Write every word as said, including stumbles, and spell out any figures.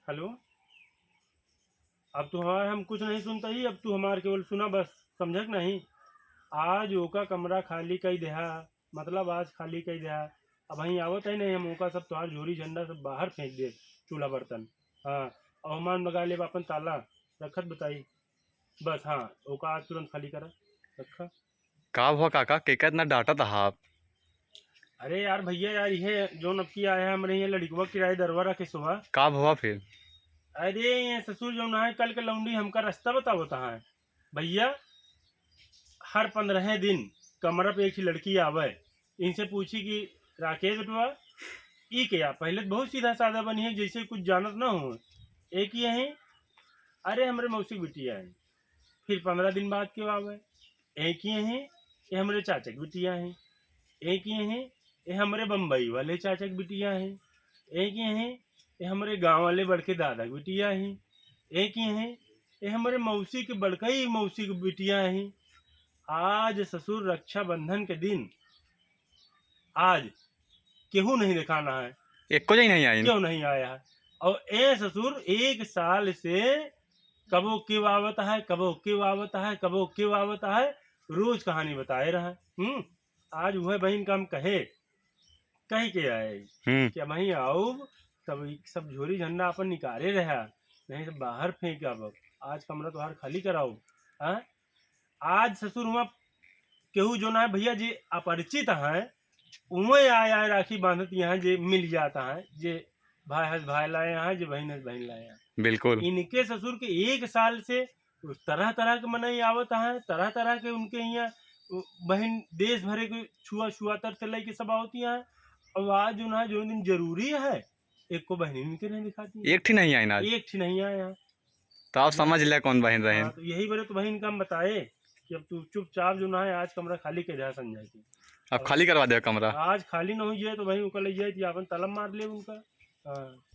हेलो, अब तू हमार हम कुछ नहीं सुनता ही, अब तू हमार केवल सुना बस, समझक नहीं? आज ओका कमरा खाली कई देहा, मतलब आज खाली कई देहा। अब वहीं आवत है नहीं, हम ओका सब तोहार झोरी झंडा सब बाहर फेंक दे, चूल्हा बर्तन। हाँ, और हमार लगा लेब अपन ताला, रखत बताई। बस हाँ, ओका आज तुरंत खाली करा, रखा। का भवा काका, केका इतना डांटत हा आप? अरे यार भैया यार, इहे जौन अब की आया है हमरे यहाँ लड़िकवा किराएदारवा राकेशवा। का भवा फिर? अरे ये ससुर जौन है, कल के लौंडी हमका रास्ता बतावत है भैया। हर पंद्रह दिन कमरा पे एक ही लड़की आवे, इनसे पूछी कि राकेश बेटवा ई के या? पहले तो बहुत सीधा साधा बनी है, जैसे कुछ जानत ना हो। एक ही यही, अरे हमरे मौसी की बिटिया है। फिर पंद्रह दिन बाद के आवे, एक ही यही, ये हमरे चाचा की बिटिया है। एक ही यही, ये हमरे बम्बई वाले चाचा की बिटिया है। एक ही यही, ये हमरे गांव वाले बड़के दादा की बिटिया है। एक ही यही, ये हमरे मौसी के बड़कई मौसी की बिटिया है। आज ससुर रक्षाबंधन के दिन आज केहू नहीं दिखाना है। एको जई नहीं आइन। क्यों नहीं आया है? और ए ससुर एक साल से कबो के आवत है, कबो के आवत है, कबो के आवत है, रोज कहानी बताए रहा। हम्म, आज वह बहिन का हम कहे, कह के आए हम्म। कि हम ही आउब, तब ई सब झोरी झंडा अपन निकारे रहा, नहीं तो बाहर फेंक आब। आज कमरा तोहार खाली कराउब। हाँ? आज ससुर हुआ केहू जो ना है भैया, जे अपरिचित हैं, उमे आय आय राखी बांधत यहाँ जे मिल जाता है, जे भाई हस भाई लाए हैं, जे बहन हस बहन लाए हैं। बिल्कुल। इनके ससुर के एक साल से तरह तरह के मनई आवत हैं, तरह तरह के उनके यहाँ बहन देश भरे के छुआ छुआतर से लेके सब आवती हैं। और आज जो ना जो दिन जरूरी है, एक को बहन इनके नहीं दिखाती है। एक ठी नहीं आइन आज। एक ठी नहीं आया। तो आप समझ ले कौन बहिन रहे। हाँ, तो यही बरे तो बहिन का हम बताए कि अब तू चुपचाप जो ना है, आज कमरा खाली कर दे संजय के। अब खाली करवा दे कमरा। आज खाली न हो जाए तो बहिन ओकर ले जाए, अपन तलब मार ले उनका। हाँ।